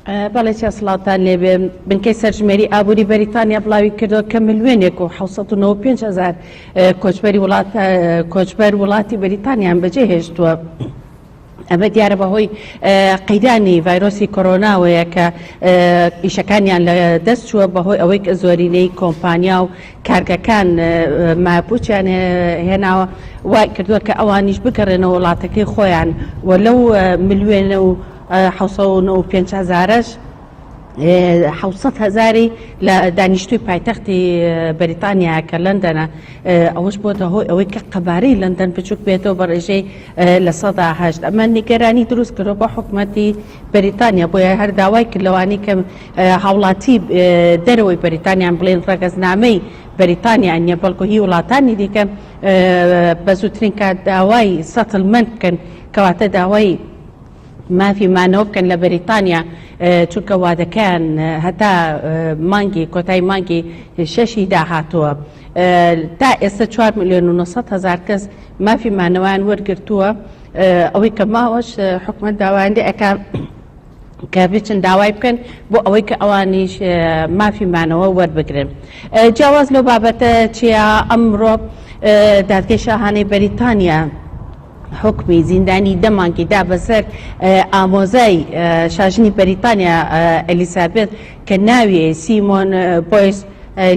بەڵێ چیا سڵاوتان لێبێ. بنکەی سەرژمێری ئابووری بەریتانیا بڵاوی کردەوە کە ملیۆنێک و 795 هەزار کۆچبەری وڵات کۆچبەر وڵاتی بەریتانیان بەجێ هێشتووە. ئەمە دیارە بەهۆی قەیرانی ڤایرۆسی کۆرۆناوەیە کە ئیشەکانیان لە دەست چووە بەهۆی ئەوەی کە زۆرینەی کۆمپانیا و کارگەکان مایەپوچیان هێناوە وای کردووە کە ئەوانیش بگەڕێنەوە وڵاتەکەی خۆیان و لەو ملیۆنە و 795 هەزارەش 700 هەزاری لە دانیشتووی پایتەختی بەریتانیا کە لەندەنە ئەوەش بۆتە هۆی ئەوەی کە قەبارەی لەندەن بچوک بێتەوە بە ڕێژەی 8%. ئەمە نیگەرانی دروست کردووە بۆ حکومەتی بەریتانیا، بۆیە هەر داوای کرد لەوانەی کە هاوڵاتی دەرەوەی بەریتانیان بڵێن ڕەگەزنامەی بەریتانیا نییە بەڵکو هی وڵاتانی دیکە بە زووترین کات داوای settlement بکەن، کەواتە داوای مافی مانەوە بکەن لە بەریتانیا، چونکە وادەکەیان هەتا مانگی کۆتای مانگی شەشی داهاتووە. تا ئێستا 4 ملیۆن و 900 هەزار کەس مافی مانەوەیان وەرگرتووە. ئەوەی کە ماوەش حکومەت داوایان لێ ئەکا کە بچن داوای بکەن بۆ ئەوەی کە ئەوانیش مافی مانەوە وەربگرن. جیاواز لەو بابەتە چیە ئەمڕۆ دادگەی شاهانەی بەریتانیا حوکمی زیندانی دە مانگی دا بەسەر ئامۆزای شاژنی بەریتانیا ئەلیسابێت کە ناوی سیمۆن بۆیس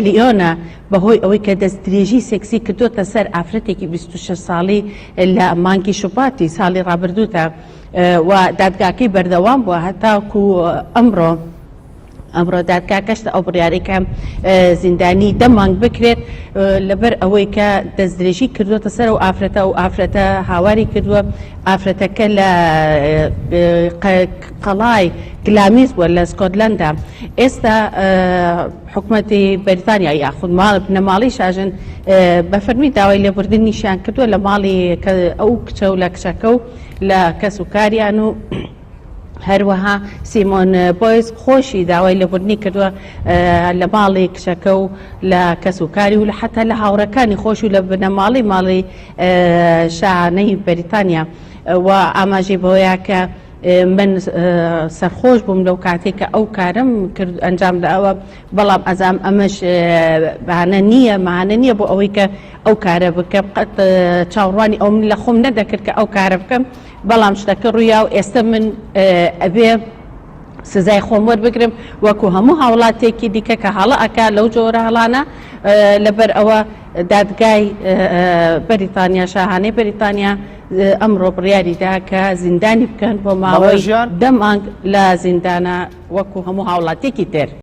لیۆنە بەهۆی ئەوەی کە دەستدرێژی سێکسی کردوتە سەر ئافرەتێکی 26 ساڵی لە مانگی شوباتی ساڵی ڕابردوودا و دادگاکەی بەردەوام بووە هەتاکو ئەمڕۆ. ئەمڕۆ دادگاکەش ئەو بڕیارەی کە زیندانی دە مانگ بکرێت لەبەر ئەوەی کە دەستدرێژی کردووەتە سەر ئەو ئافرەتە و ئافرەتە هاواری کردووە ئافرەتەکە لە قەڵای گلامیس بووە لە سکۆتلەندا. ئێستا حکومەتی بەریتانیا یاخود ماڵ بنەماڵەی شاژن بە فەرمی داوای لێبوردنیشیان کردووە لە ماڵی ئەو کچە و لە کچەکە و لە کەس و کاریان و هەروەها سیمۆن بۆیس خۆشی داوای لێبوردنی کردووە لە ماڵی کچەکە و لە کەس و کاری و لە حتا لە هاوڕەکانی خۆش و لە بنەماڵی ماڵی شانەی بەریتانیا و ئاماژەی بەوەیە کە من سەرخۆش بووم لەو کاتێک کە ئەو کارم کرد ئەنجام داوە، بەڵام ئەزام ئەمەش بەهانە نییە مەهانە نییە بۆ ئەوەی کە ئەو کارە بکەم. قەت چاوەڕوانی ئەوم لە خۆم نەدەکرد کە ئەو کارە بکەم، بەڵام شتەکە ڕوویا و ئێستا من ئەبێ سزای خۆم وەربگرم وەکو هەموو هاوڵاتێکی دیکە کە هەڵە ئەکا لەو جۆرە هەڵانە. لەبەر ئەوە دادگای بەریتانیا شاهانەی بەریتانیا ئەمڕۆ بڕیاری دا کە زیندانی بکەن بۆ ماوەی بەڵێ ژیان. دە مانگ لە زیندانە وەکو هەموو هاوڵاتیەکی تر.